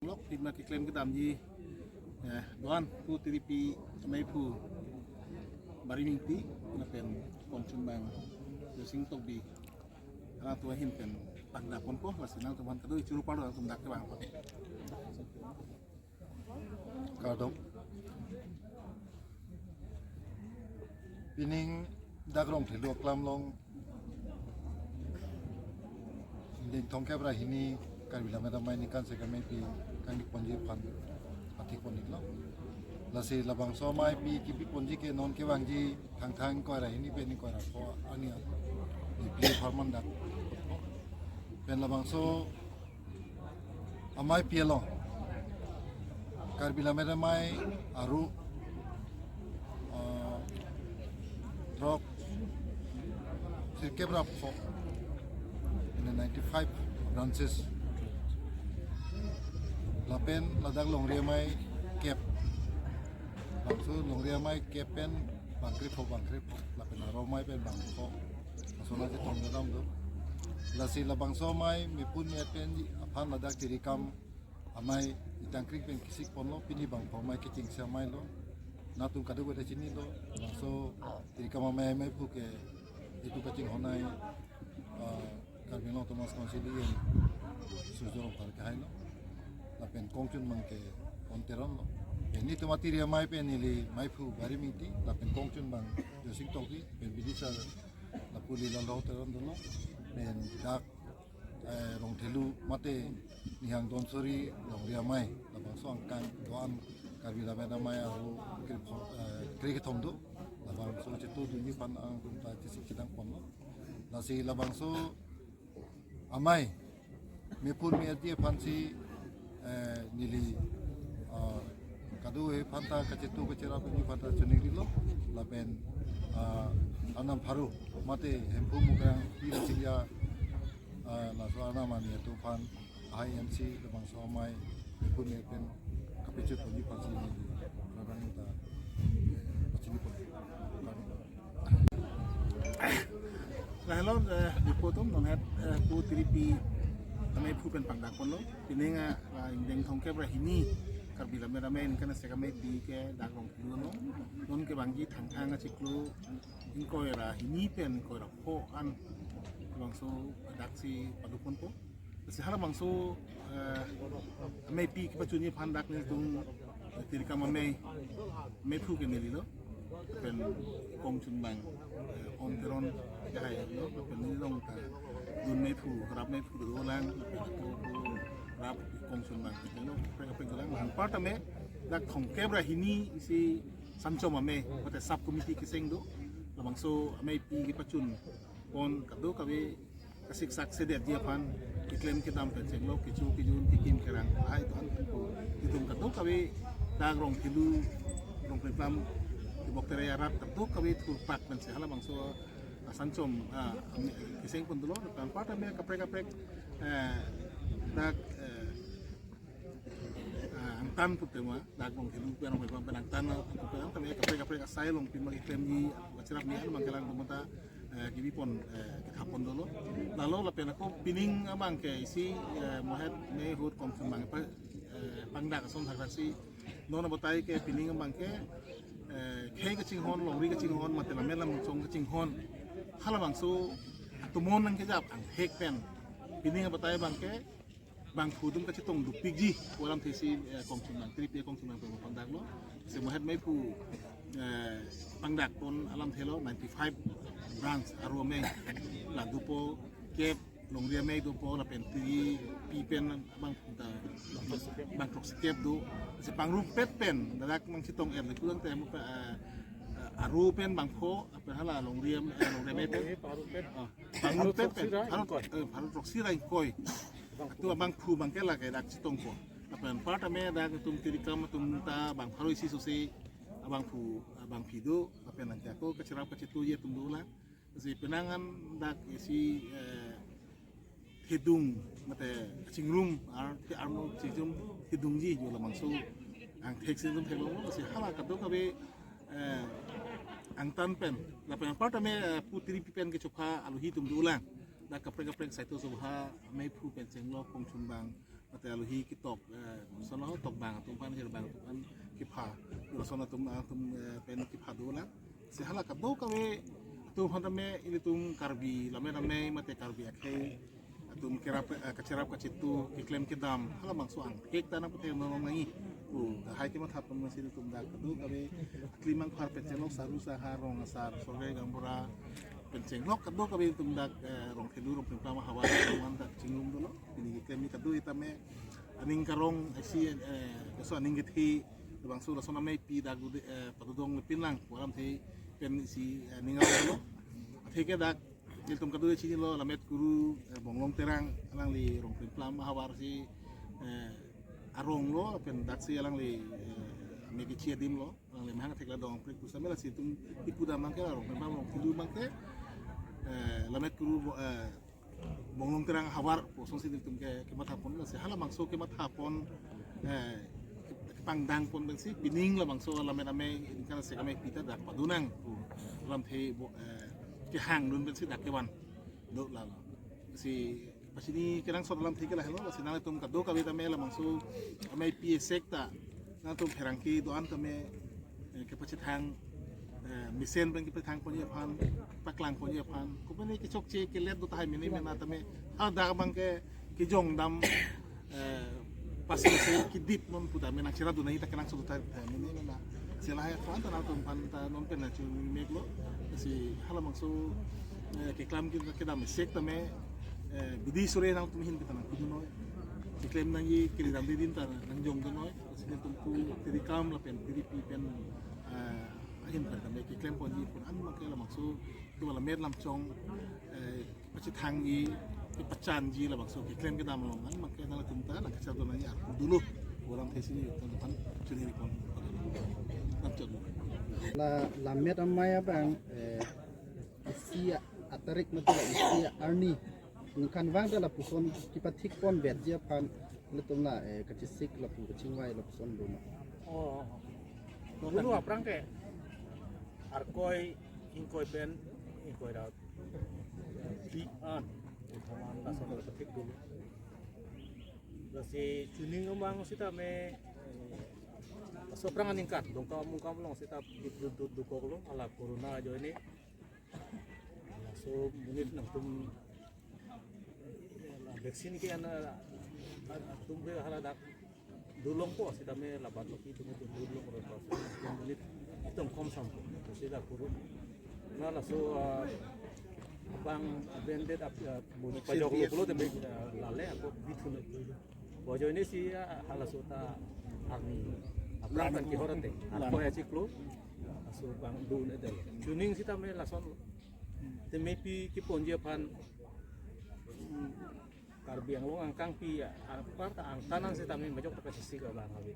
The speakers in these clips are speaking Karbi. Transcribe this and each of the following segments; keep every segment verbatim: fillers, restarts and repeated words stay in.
Lok, pima keklem kedamji, eh, do-an pu tiripi ameiphu Barim Ingti, lapen kongchunbang Josing Tokbi, alanglitum ahin pen pangdakponpo, lasi nangtum aphan kado ichuru palo, nangtum dak kevang. Kardom. Pining dak Rongthelu aklam along, ingdeng thomkep ra hini Karbi Lammet Amei aningkan sek ameipi kangniponji aphan athik pon-iklo. Lasi labangso ameipi kipiponji ke non kevangji Thangthang ingkoi ra hini pen ingkoi ra pho arni an. Ipi apharman dak. Pen labangso ameipi along Karbi Lammet Amei aru, ah, throk sirkep ra pho in the ninety-five branches. Lapen ladak longri amei kep. Labangso longri amei kep pen bang krepho, bang krepho. Lapen aro amei pen bang pho. Lason aje tong kedam do. Lasi labangso amei mepun me-et pen aphan ladak tirikam amei itangkring pen kisik ponlo, pini bang pho amei kechengsi amei lo. Nangtum kadokave ta chinilo. Labangso tirikam amei ameiphu ke itum kachinghon ai, ah, Karbi Anglong Autonomous Council E M Surjya Rongphar kehai lo. Lapen kongchunbang ke Pon Teron lo. Pen nelitum atiri amei pen neli meiphu Barim Ingti, lapen kongchunbang Josing Tokbi, pen bidisar lapu neli Lalrao Teron dolo. Pen dak, eh, Rongthelu mate Nihang Donsori longri amei, labangso angkang do-an Karbi Lammet Amei aru kre-, eh, krekethom do. Labangso chetudunji aphan nangtum ta chesik chedang ponlo. Lasi labangso amei mepun me-etji aphansi, eh, neli, ah, kadokave aphanta kachetu kacherapji aphanta choningri lo. Lapen, ah, Arnam pharo mate Hemphu Mukrang Pi Lachingya, ah, laso Arnam ani atum aphan ahai ensi labangso amei mepun me-et pen kapachunponji aphansi neli labang ta, eh, pachini pon. Lahelo, eh, dipo atum, non het, eh, pu tiripi ameiphu pen pangdakponlo. Pining, eh, ingdeng thomkep ra hini Karbi Lammet Amei aningkan sek ameipi ke dak Rongthelu lo. Non kevangji Thangthang achiklo ingkoi ra hini pen ingkoi ra pho an labangso daksi paduponpo. Lasi halabangso, eh, ameipi kepachunji aphan dak nelitum, eh, tirikam amei, ameiphu ke neli lo. Pen kongchunbang, eh, Pon Teron kehai lo. Pen neli along ta dun meiphu, rap meiphu dolang. Pen ako ako rap kongchunbang. Pen ako kaprek kaprek dolang. Anparta me dak thomkep ra hini isi Sanchom Amei, mate sub committee keseng do. Labangso ameipi kepachunpon kadokave kasiksak sedetji aphan keklem kedam pen chenglo, kecho kejun, kekim kerang, ai to an pu. Itum kadokave dak Rongthelu, Rongplengplam, Dibokterai arat kadokave thurpak pensi halabangso, ah, Sanchom, ah, kesengpon dolo, anparta me kaprek kaprek, eh, dak, eh, ah, angtan putema, dak Rongthelu pen Rongplengplam pen angtan, ah, pu pen angtan, eh, kaprek kaprek asai along pima keklemji, kacherapji, an abang ke alangtum ta, eh, kebipon, eh, kethapon dolo. Lalo lapen ako pining abang ke isi, eh, mohet me ahut kongchunbang pa, eh, pangdak ason thakraksi. Non abatai ke pining abang ke, eh, khei kachinghon, longri kachinghon, mate lammet lamchong kachinghon. Halabangso atumon nangkejap angthek pen. Pining abatai abang ke, bangphu atum kachetong dopikji pu alamthe si, eh, kongchunbang, tiripi kongchunbang pen pangdaklo. Si mohet meiphu, eh, pangdakpon alamthe lo, ninety-five branch aro amei. La dopo kep, longri amei dopo, lapen tiripi pen bangphu ta bang throksikep do. Si pangrumpet pen, ladak nangchetong er le kulang tem, eh, eh, aro pen bang pho, lapen hala longri am-, eh, longri amei pen. Ah, pangrumpet pen, pharo, eh, pharo throksi ra ingkoi. Atum abangphu abang ke lake dak chetongpo. Lapen anparta me dak itum tirikam atum ta bang pharo isi sose abangphu, abangpi do, lapen nangke ako kacherap kachetuji atum dolang. Si penang an dak isi, eh, thedung, mate chingrum, ar, ke arno chingrum thedungji jo labangso angthek si thedung theklong, si hala kadokave, eh, angtan pen, lapen anparta me, eh, pu tiripi pen kechopha alohi atum dolang. Dak kaprek kaprek Saitya Sabha ameiphu pen chenglo, kongchunbang mate alohi ketok, eh, sono tokbang atum aphan, hirbang atum aphan kepha, lason atum, atum, eh, pen kepha dolang. Si hala kadokave atum aphan tame ilitum Karbi Lammet Amei mate Karbi akhei atum kerap, eh, kacherap kachitu, keklem kedam, halabangso angthek ta nangpathe nong nangji pu tahai kematha pon si ilitum dak kadokave aklimang phar pen chenglok, saru sahar, rong asar, sorgai gaonbura pen chenglok kadokave ilitum dak, eh, Rongthelu Rongplengplam ahavar atum aphan dak chingrum dolo. Pini keklem ni kado itame aning karong isi, eh, keso aning kethe labangso lason ameipi dak dude, eh, padodong pin lang pu alamthe pen isi, eh, ning arong lo. Athe ke dak ilitum kado chinilo Lammet Guru, eh, Bonglong Terang, alangli Rongplengplam ahavar si, eh, arong lo, pen dak si alangli, eh, amei kechi adim lo, alangli mahang thekla dong prik pusitame lasi itum ipu dam abangke la Rongplengplam Rongthelu abangke, eh, Lammet Guru bo-, eh, Bonglong Terang ahavar pu asonsi ilitum ke kematha pon, lasi halabangso kematha pon, eh, kepangdang pon pensi pining labangso Lammet Amei, ningkan sek ameipi ta dak pado nang pu alamthe bo, eh, kehangdun pensi dak kevan do lalo. Si pachini kenangsot alamthe ke lahelo, lasi nanglitum kadokave tame labangso ameipi esek ta nangtum pherangke do-an tame, eh, kepachethang, eh, mesen pen kepachethang ponji aphan, paklang ponji aphan, kopine kechokche kelet do tahai mene mena tame, hadak abangke kejong dam, eh, pas si kedip non pu tame nangcherap do nangji ta kenangsot do tahai, eh, mene mena. Si lahai aphan ta nangtum aphan ta non pen nangchingmeklo. Si halabangso, eh, keklem ke-, kedam esek tame, eh, bidi sore nangtum ahin pen ta nangpidun noi. Keklem nangji kedam didin ta nangjong dun noi. Si nelitum pu tirikam lapen tiripi pen, eh, ahin pen tame keklem ponji pu an abangke labangso tu lammet lamchong, eh, pachethangji, kepachanji labangso keklem kedam along an abangke nangtum ta nangkacharap do nangji arpu dolo. Pu alamthe si nelitum aphan chuniri pon. Nangchot. La Lammet Amei abang, eh, isi atarik mate la isi arni ningkan vang ta lapuson kepathik ponvetji aphan ilitum la, eh, kachesik lapu kachingvai lapuson doma. Oh. Dulu aphrang ke Arkoi, ingkoi pen, ingkoi ra phi an. Lason kepathik dulu. Lasi chuning amang sitame, eh, laso aphrang aningkan, Dongkamukam along sita duduk dukok lo, hala corona ajoine. Laso monit nangtum, eh, vaccine ke ana, atum ke hala dak dolongpo sitame labat lopi atum ke dolong ro, laso monit itum kom sampo. Sita corona. Na laso, ah, abang banded ap, ah, pajok lo pulo tame, ah, lale ako bithun. Ajoine si, ah, halaso ta arni aphrang tangki hor ate. Lang. Ako ya chiklo. Laso abang dun edel. Chuning sitame lason. Te ameipi keponji aphan, hmm, Karbi Anglong angkangpi, ah, apar ta angtan an sitame majok ta kachesik abang ave.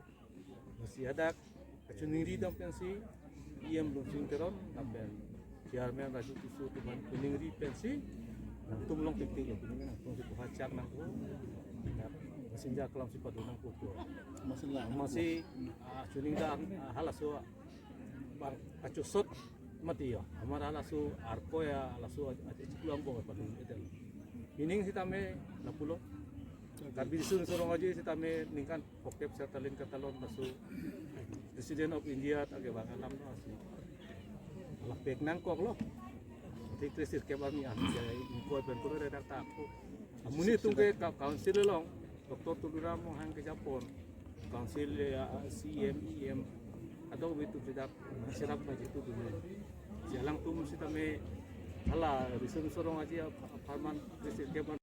Lasi hadak kachuningri dam pensi, E M Lunsing Teron, lapen Chairman Raju Tisso atum aphan chuningri pensi, nangtum long tiktik lo, nangtum si puha chak nangpo, masinja kelam si padu nangpo. Masin la. Masi, ah, chuning ta, ah, halaso abang kachosot mati yo. Amar halaso Arkoi ya, halaso a-, a-, chiklo angbong padu edel. Pining sitame lapulo. Karbi Riso Nimso Rong Aje sitame ningkan phokep sertalin katalon laso President of India ta kevang alam lo asi. Lapek nangkok lo. Tik tresir kebar ni an, ya, ingkoi pen kuro redak ta ako. Amonit atum ke ka-, council along, Doctor Tuliram Ronghang kejapon. Council, ya, C M, E M, atau itu tidak serap baji itu dulu. Jalang tum sitame hala Riso Nimso Rong Aje ap-, aparman tresir kebar